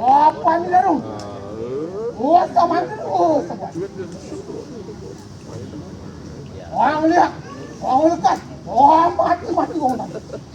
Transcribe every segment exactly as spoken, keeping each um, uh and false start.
Apa ni lalu? Oh, sama ni. Oh, sama. Orang lihat, orang lekas, orang mati, mati orang tadi.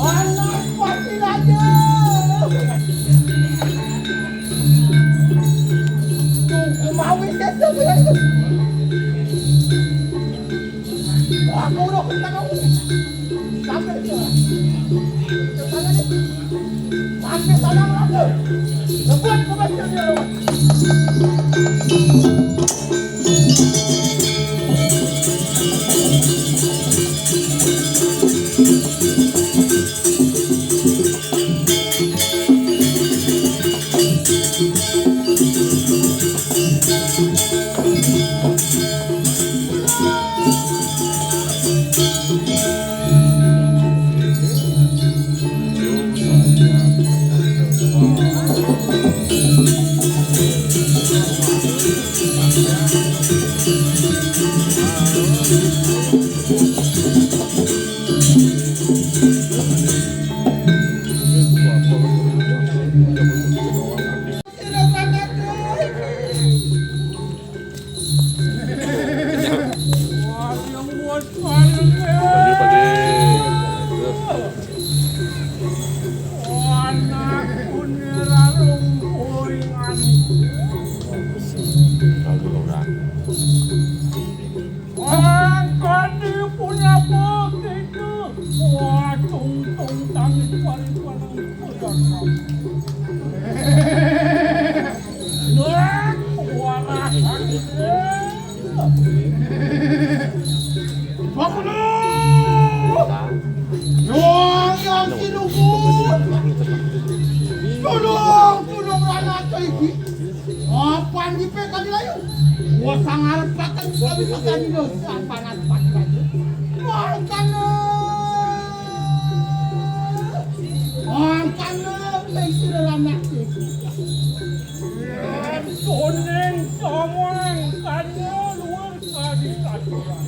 Anak pati raja. Tuku mawis itu, itu. Aku udah kena kau. Sampai dia. Sampai sana, aku. Lepas, lepas dia. Angkane punapa kene? Wah, tungtung tangis paling paling. Nah, warahan. Wakulu! Nuwun, Yang Kinungku! Tulung, tulung, Ranata iki. Apan dipe kadilayu? Wah, sangarepaken sawise kadina sampangan pati raja. Mangkana. Mangkana, ing sira lanang iki. Yen kuning samangkana luwih kadikaturan.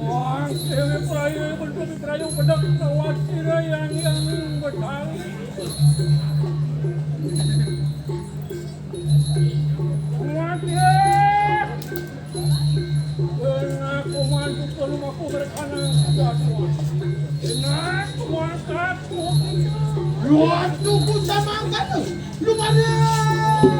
Wah, Dewi Prayu, Dewi Prayu, pedek lawat sira yang, yang betang. Kuat ya. Kena kuman tukul aku berkanang. Kena kuman kaku. Luar tuku sama angkana. Lumayan.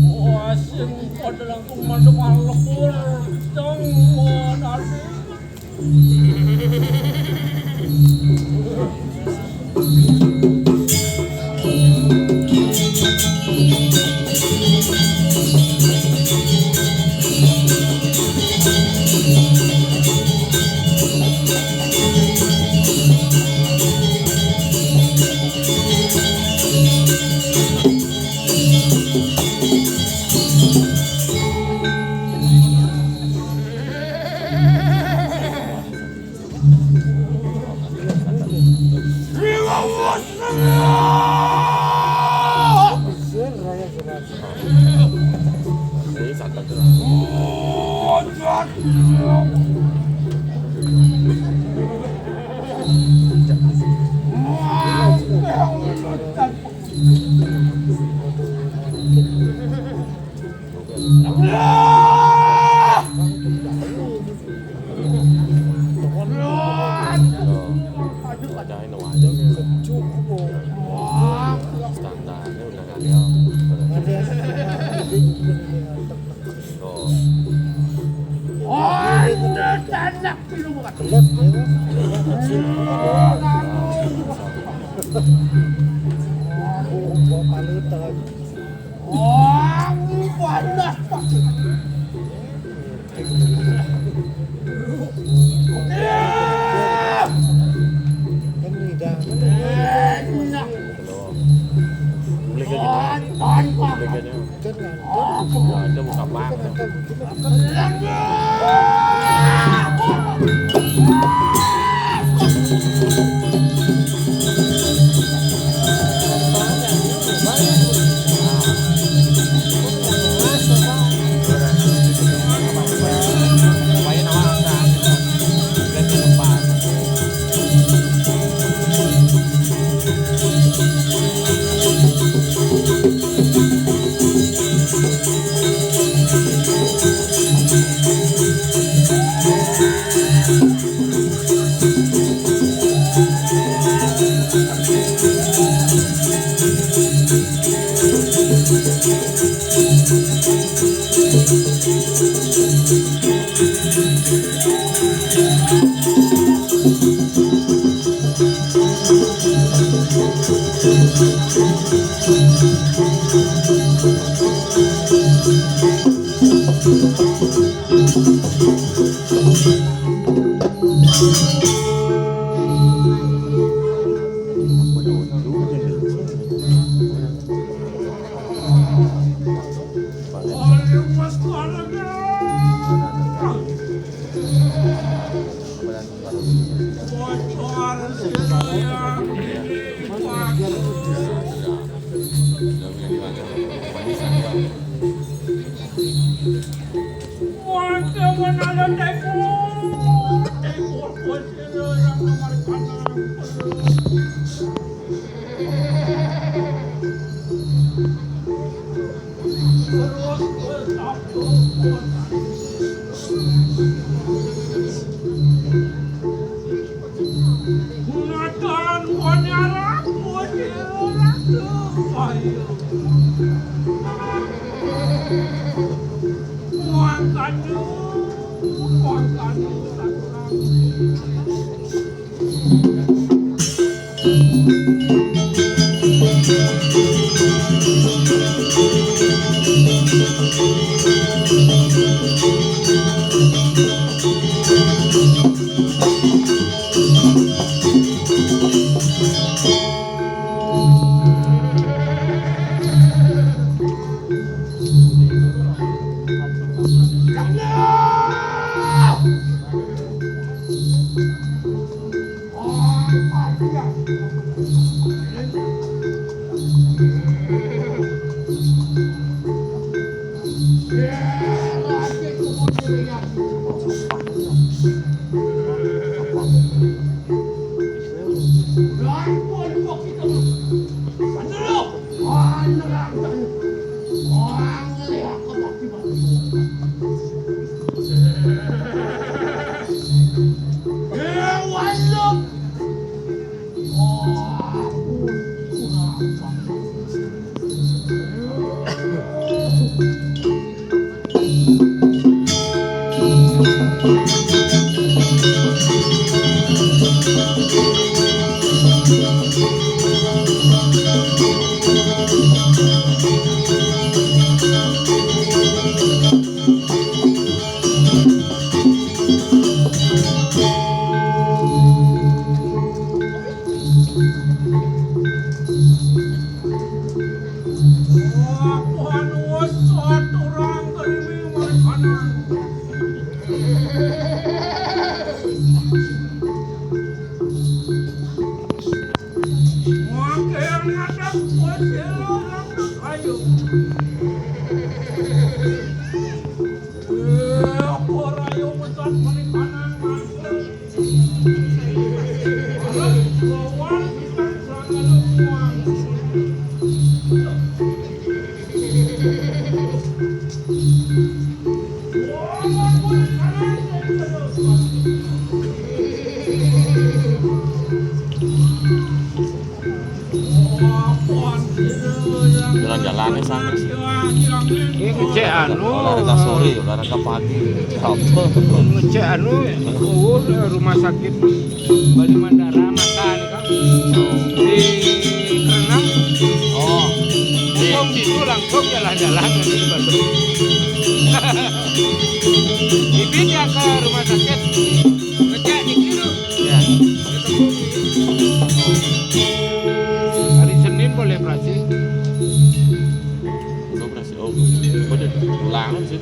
Wah, sing padha langkung mandheng alebur, dong, wah, nasi. Standarnya udah kali ya. Tuh. Boleh kan? Boleh kan? Ada buka bak. Ngecek anu, olahraga sore, olahraga pagi. Apa? Ngecek anu, oh, rumah sakit Bali Mandara makan, kan? Di Renang. Oh. Langsung situ, langsung jalan-jalan di Batu. Bibit yang ke rumah sakit. Ngecek di kiri. Ya. Hari Senin boleh operasi. Udah operasi. Oh, udah tulang sih.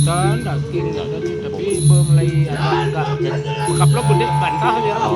Kan daging nggak ada tuh, tapi mulai ada agak kaplok gede bantah ya. Oh.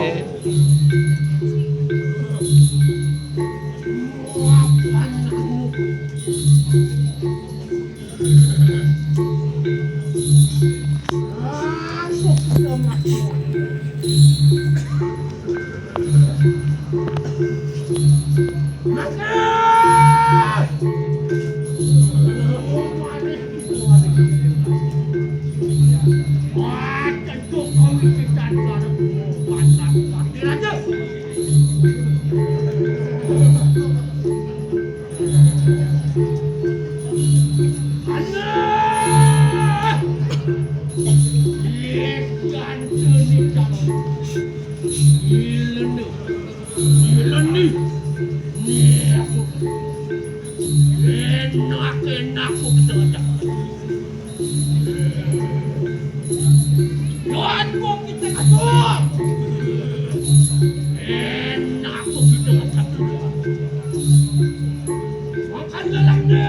Enak, enak, kok kita ngajak. Doan, kok kita ngajak. Enak, kok kita ngajak. Makan galak deh.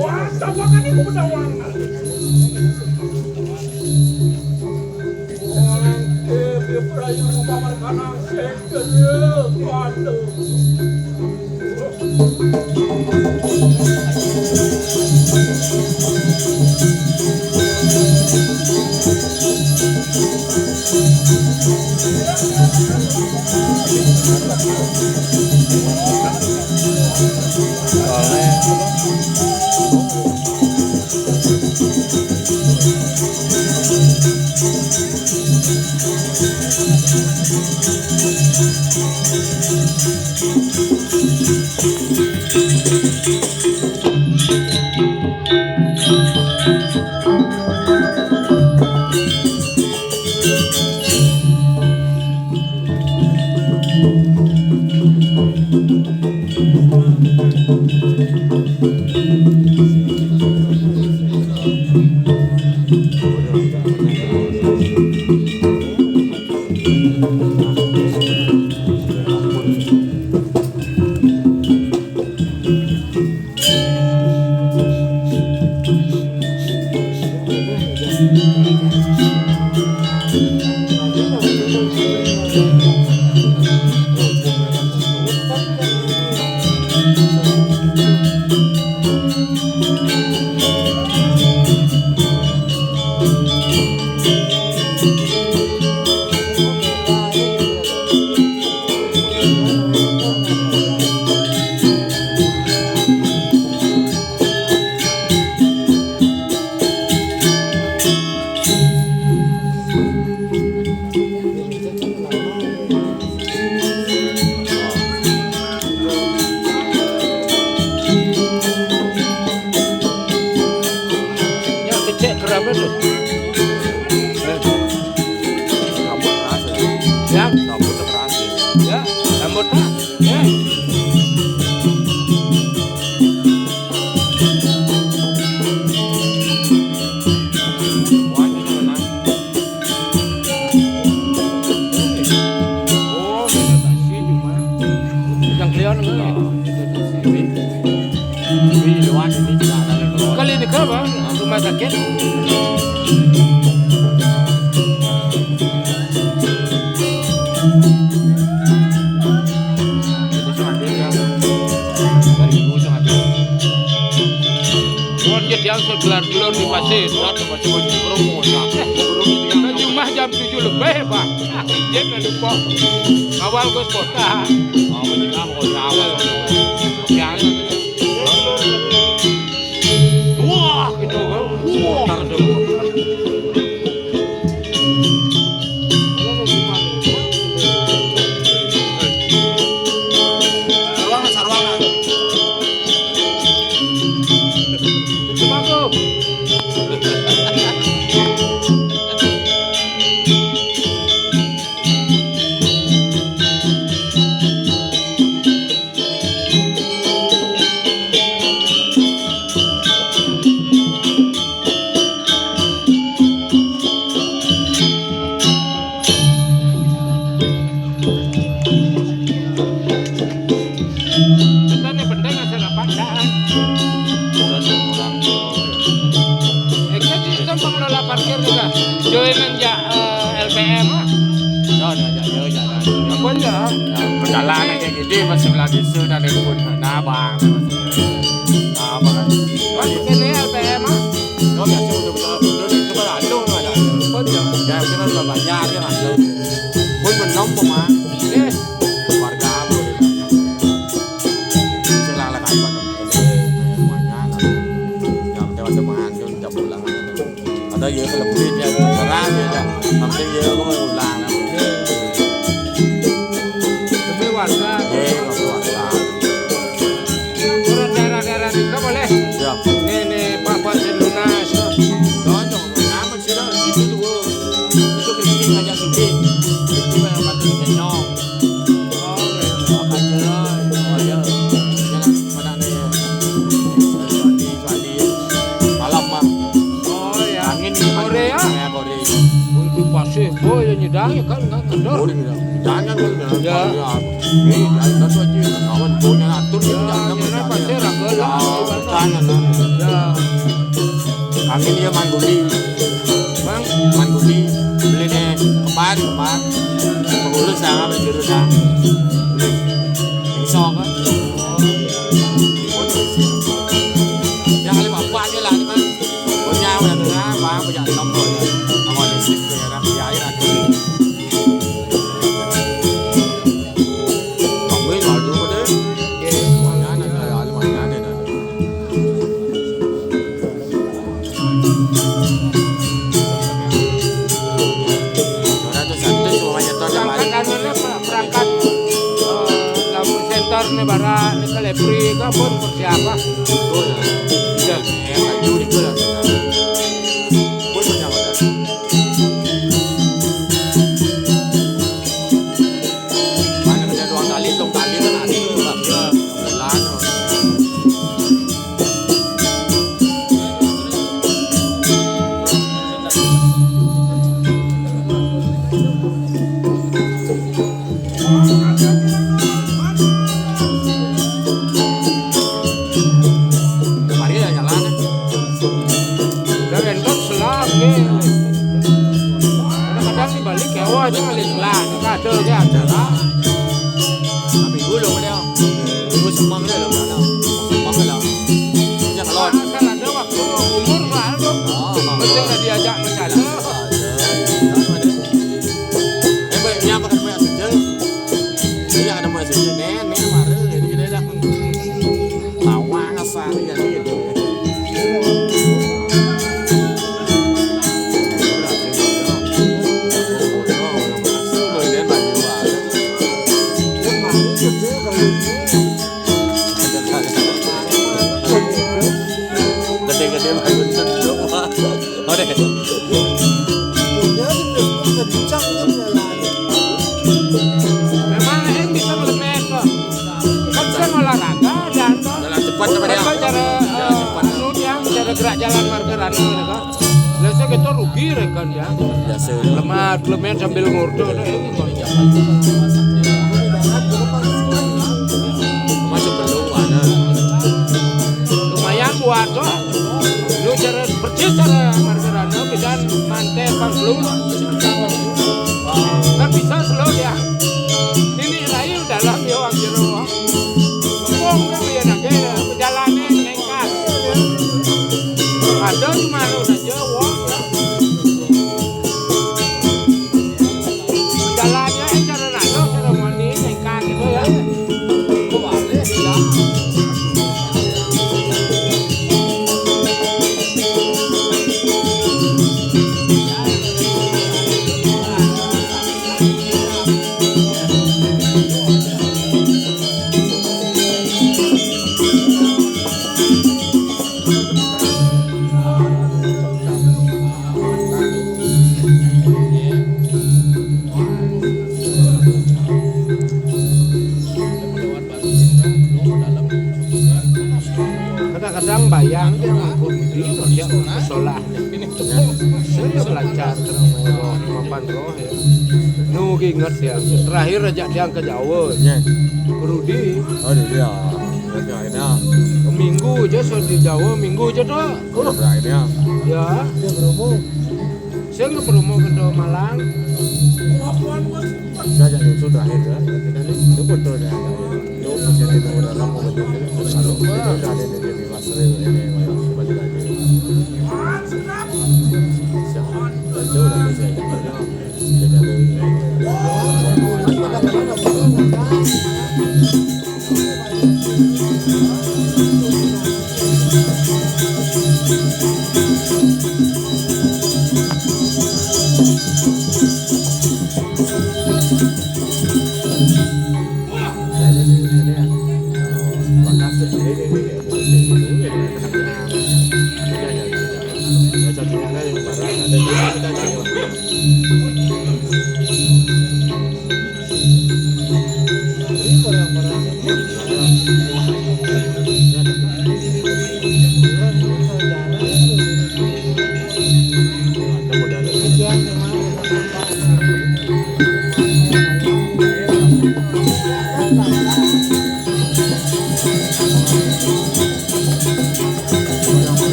Wah, tawakan itu benawangan. Wah, eh, dia perayu kamar kanan, saya kena, waduh. Wong jadi yang segelar-gelor di pasir, suatu masih banyak kerumunan. Nah, di rumah jam tujuh lebih, Pak. Dia nggak lupa. Awal gue kota. Oh, gue juga mau kota awal. Yang wah, gitu kan. Wah, Kita nih penting asal apa adaan. Bukan orang tua. Eh, kan sistem pengelola parkir juga. Joinan ya, eh, L P M ah. Ya, ya, ya, ya, ya. Apa ya? Ya, berjalan aja gitu, pas sebelah desa dari pun. Nah, Bang. Nah, Bang. Pas ini L P M ah. Ya, biasa udah betul-betul itu kan anu aja. Apa dia? Ya, itu kan banyak aja, Mas. Pun benom, Bang. Eh, warga apa dia? Sing lalek apa, no? Semuanya, lah. Yang dewasa mangan, jam pulang. Ada ya, kelebih dia, terserah dia, dah. Sampai ya, aku mau ulang, lah. Tapi warga. Ya, warga, warga. Orang daerah-daerah juga boleh. Ya. Ini, ini, Bapak Selunas. Cocok, amat sih, lah. Itu tuh, itu kritik aja, sudah. Itu yang paling kenyang. Oh, iya. Makanya, oh, iya. Jangan pada nih. Suami, suami. Malam, Bang. Oh, iya. Angin di Korea? Ya, Korea. Untuk pasir, oh, ya, nyedang, ya, kan, kan, kendor. Korea, ya. Jangan, Bang, ya. Ya. Ya. Ini, ya, itu aja. Kawan, punya atur, ya, ya, jangan, ini ya, pasir, ya. Agak lah. Ya, jangan, lah. Ya. Kami dia Mangguli. Bang? Mangguli. Beli nih, kembar, kembar. Pengurus ya, apa jurus ya. Beli. Iso apa? Yang kali bapak aja lah, ini kan. Punya, udah dengar, Bang, punya nomor. Sama listrik, ya, kan? Ya, ya, kan? Kamu ini lalu, deh. Iya. Mana, ada, ada, mana, ada, ada. Ora tuh satu semuanya tuh ada perangkat lain. Anu, anu, perangkat, eh, lampu senter nih, bara, nih, ke lepri, ke pun persiapan. Oh, ya. Iya. Eh, baju itu lah. Pun persiapan. Mana kerja dua kali, dua kali kan ada, Pak. Ya, bulan, oh. Kemarin ya jalan. Udah bentuk selang, ya. Kadang-kadang di balik ya, wah, aja kali selang. Kacau aja, aja lah. Tapi dulu, Bang. Ibu semang deh, lo, mana? Semang deh, lo. Yang kelon. Kan ada waktu umur soal tuh. Oh, oh. Penting udah diajak mencari. Ada, ada, ada. Eh, baik, ini apa kan banyak saja? Ini ada banyak saja, nih, nih, kemarin, ini kita dah. Tawa kasar, ya, gitu. Gede-gede bangun sendok. Oke. Memang, eh, bisa melemes kok. Kan bisa olahraga, dan kok. Jalan cepat sama dia. Kan cara, eh, jalan cepat. Anu dia, cara gerak jalan marga rana, ya kan? Lah, saya kata rugi, rekan, ya. Biasa. Lemah, klemen sambil ngordo, nah, ini, Bang. Masuk perlu, ada. Lumayan buat, kok. Lu cara, persis cara marga rana, pidan manté pang lu. Kan bisa slow, ya. Yang dia ngaku di dia solah. Saya belajar terus roh, mapan roh ya. Nu inget ya. Terakhir aja dia ke Jawa. Ya. Ke Rudi. Oh, dia. Berarti akhirnya. Minggu aja so di Jawa, minggu aja tuh. Oh, berakhirnya. Ya. Dia berumur. Saya nggak promo ke Malang. Saya ajak nyusul terakhir ya. Kita ini itu betul ya. Yuk, masih ada yang dalam mau betul. Kalau udah ada yang jadi Masri ini, balik lagi. Siapa? Itu udah bisa. Jadi ada.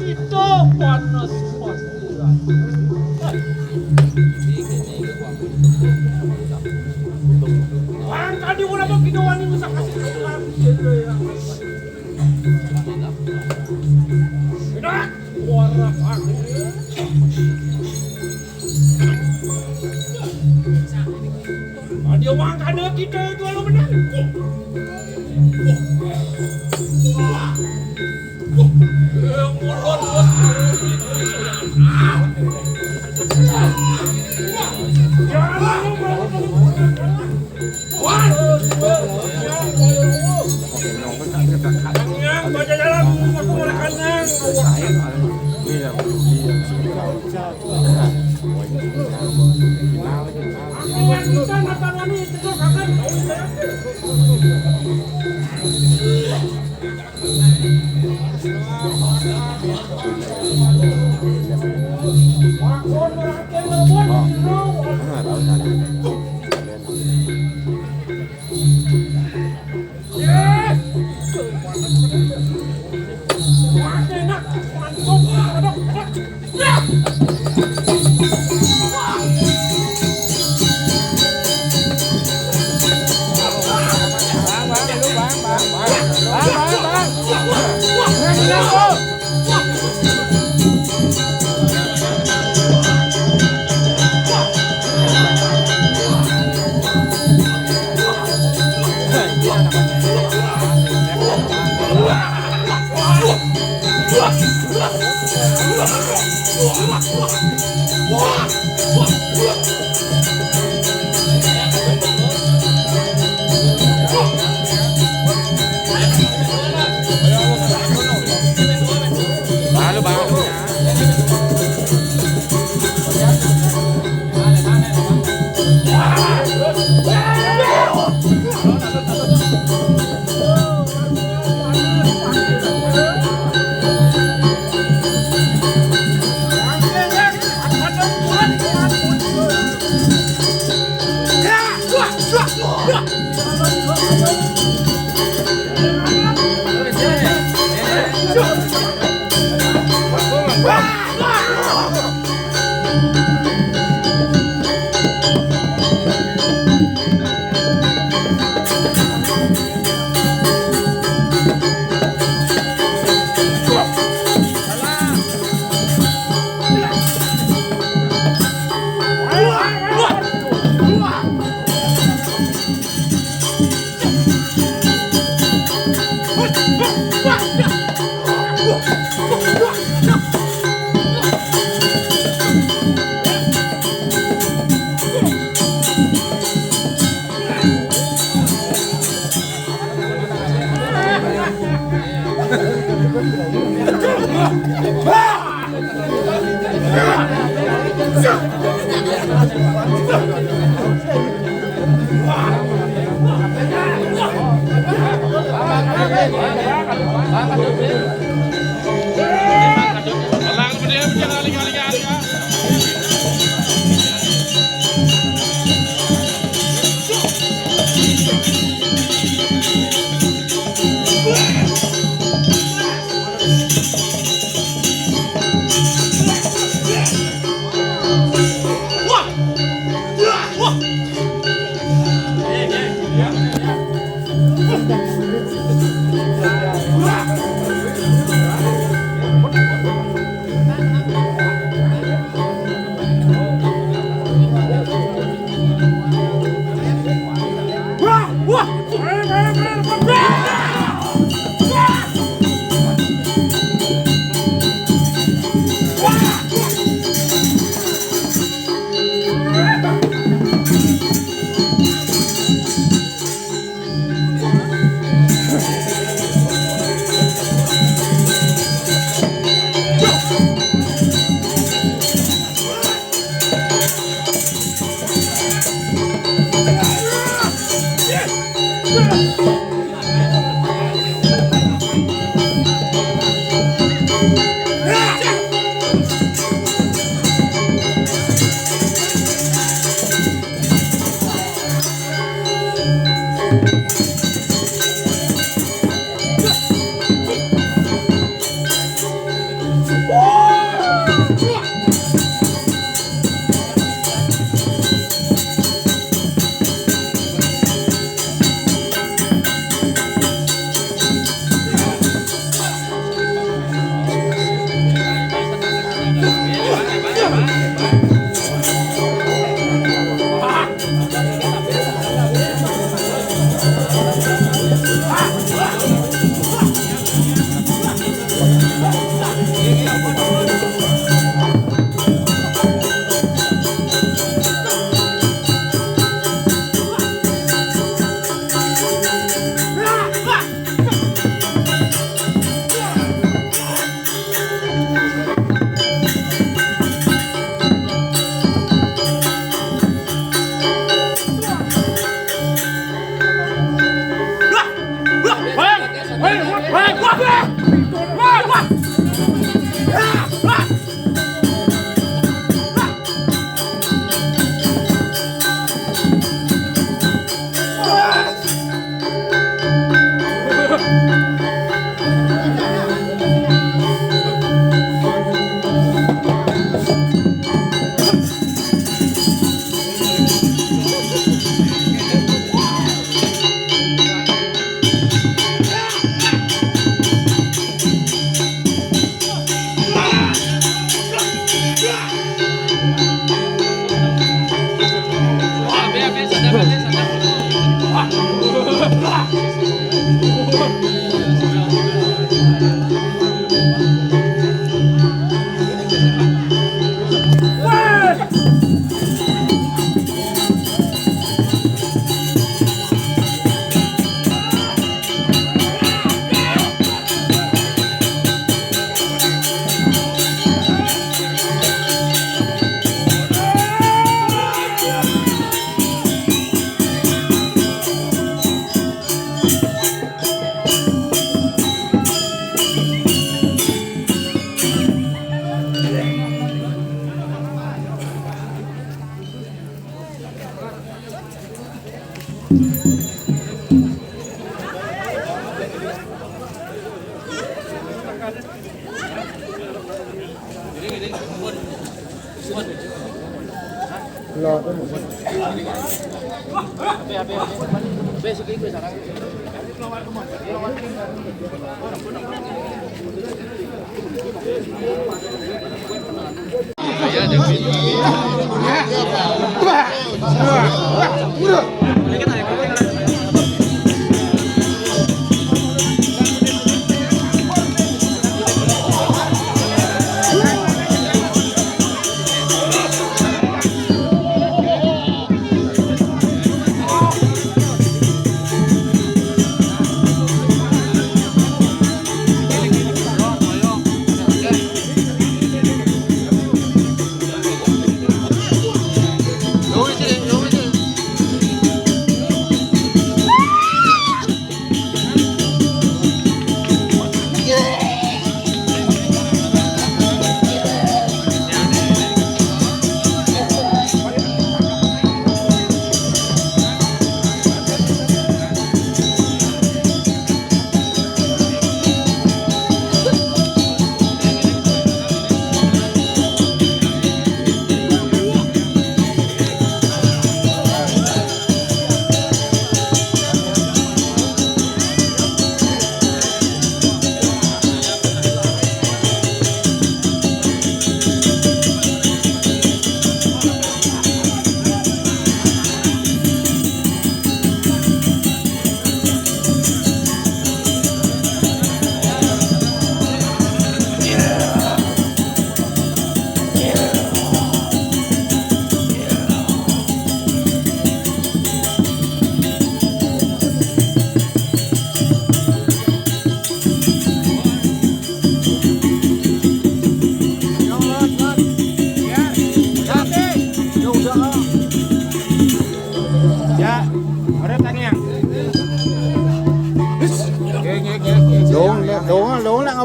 Itu panas pasti. Angkat di mana kita wani bisa kasih. Sudah. Warah aku. Dia mangkana kita itu lalu menang.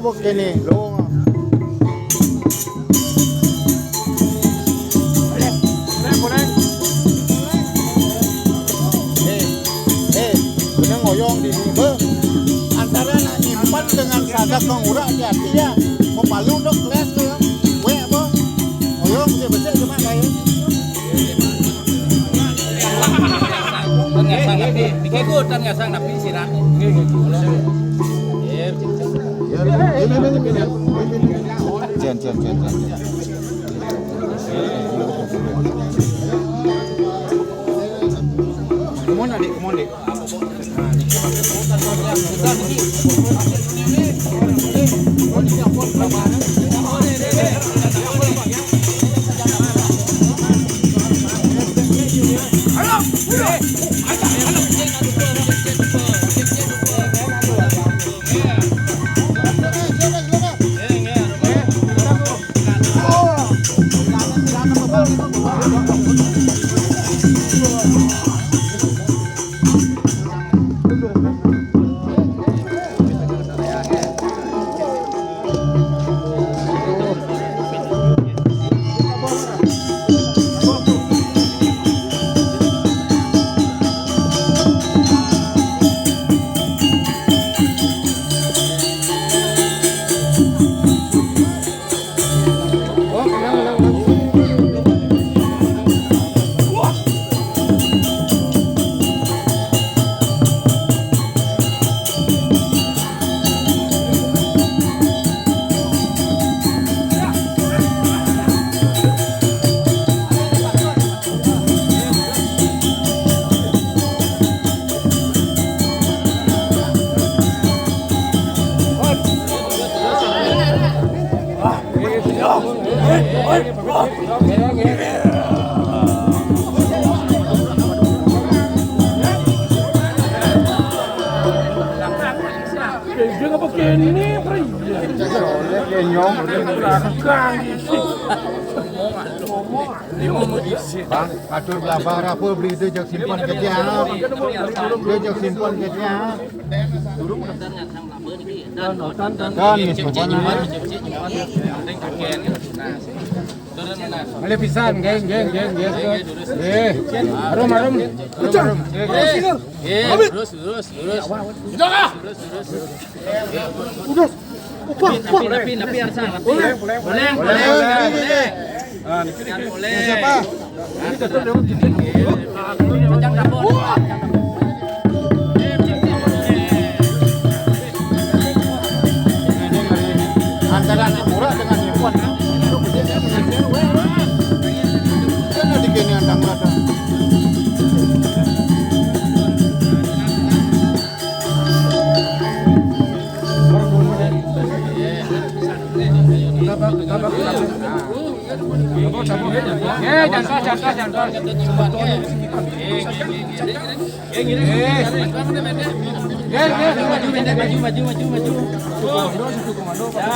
Kene, lo. Eh, eh, kena ngoyong di sini, beuh. Antara nak nyimpan dengan saga kang urak di hati ya. Pemalu dok kelas tu ya. Weh, apa? Ngoyong betul-betul cuma kayak. Tan ngasang tapi, pikir ku tan ngasang tapi sirat. Jen, jen, jen, jen, jen. Come on, adik, come on, adik. Dia ngapa kene, Pri? Kenyong. Belakang isi. Bang, atur blabar apa beli itu, jak simpan kerja. Dia jak simpan kerja. Kan, wis, pokoknya. Mele pisan, geng, geng, geng, geng. Eh, arum, arum. Arum, arum. Eh, terus, terus, terus. Udah. Upah, upah. Tapi, tapi, tapi harus, tapi. Boleh, boleh, boleh, boleh. Ah, niki, niki. Boleh. Siapa? Antara anak murah dengan impor, kan? Itu gede, dia punya share, weh, weh. Kan ada gini, antang murah, kan? Eh, jangan, jangan, jangan. Eh, eh, eh, maju, maju, maju, maju, maju. Ya.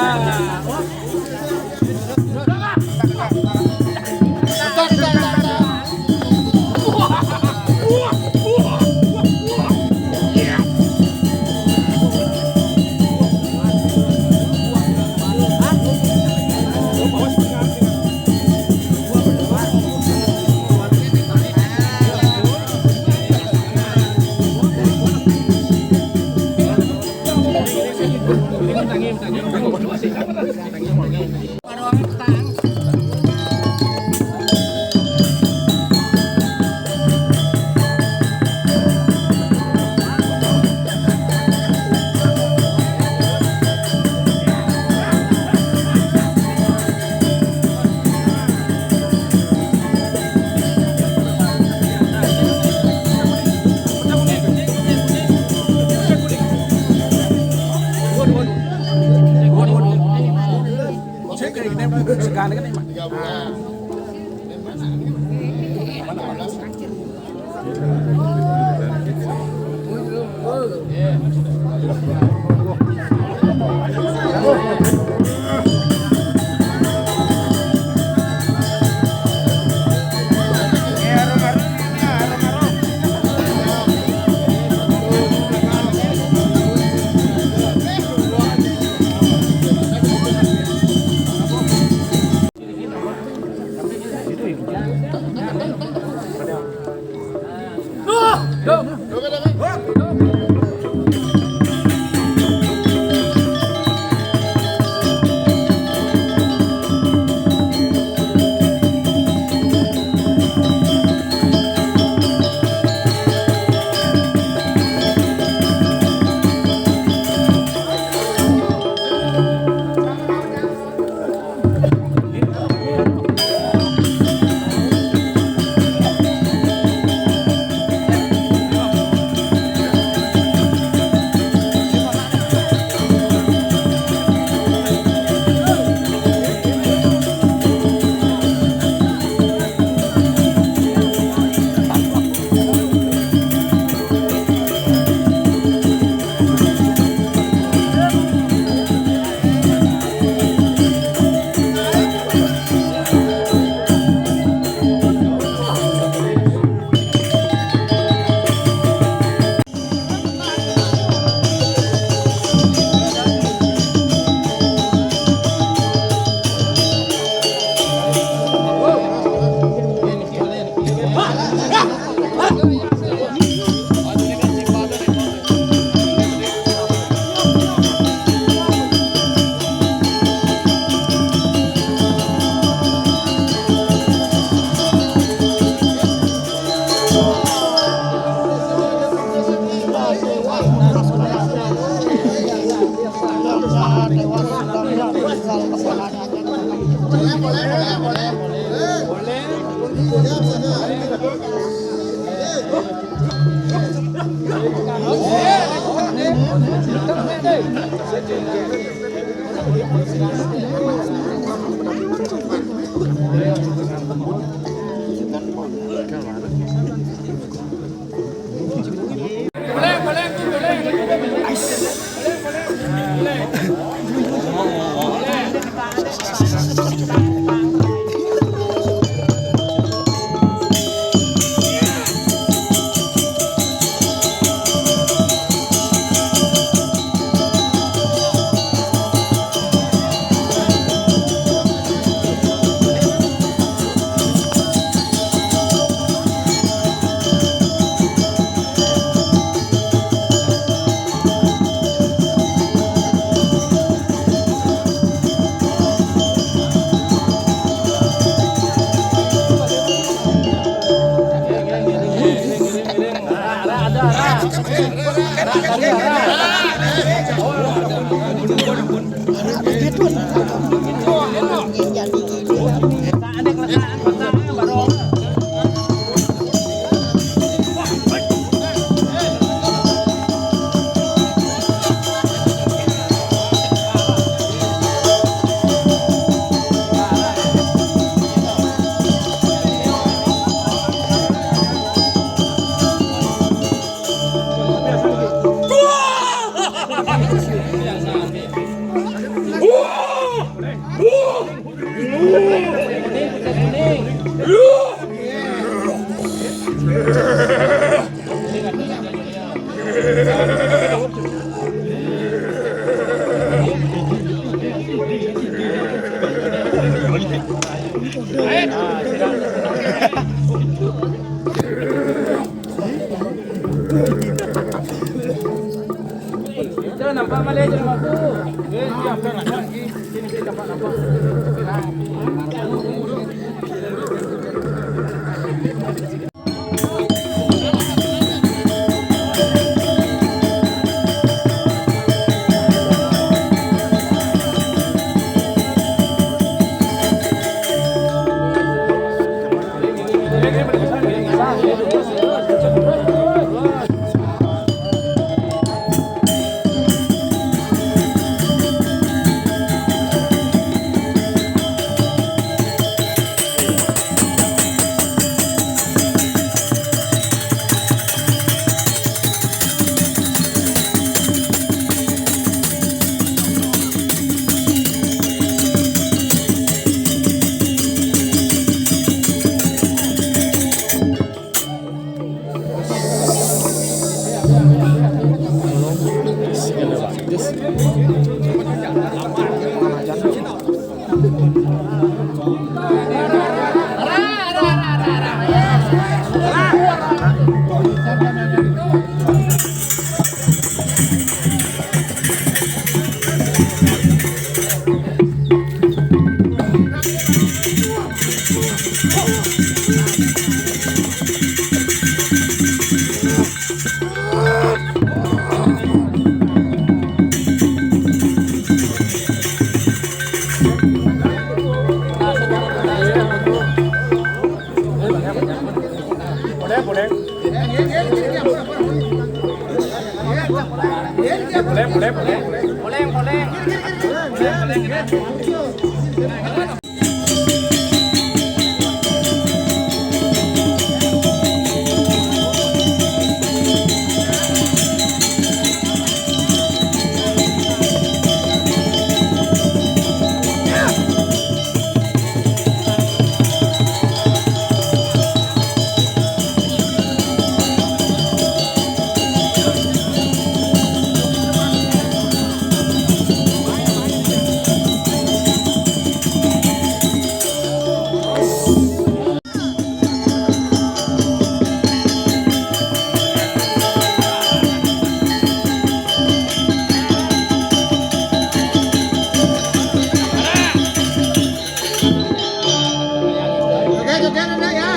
Joget, joget, Nanda, ya.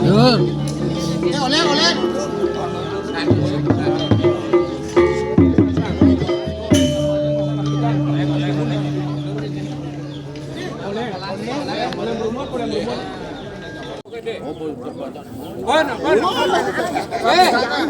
Yuk. Eh, oleh, oleh. Bueno, bueno, bueno. Eh,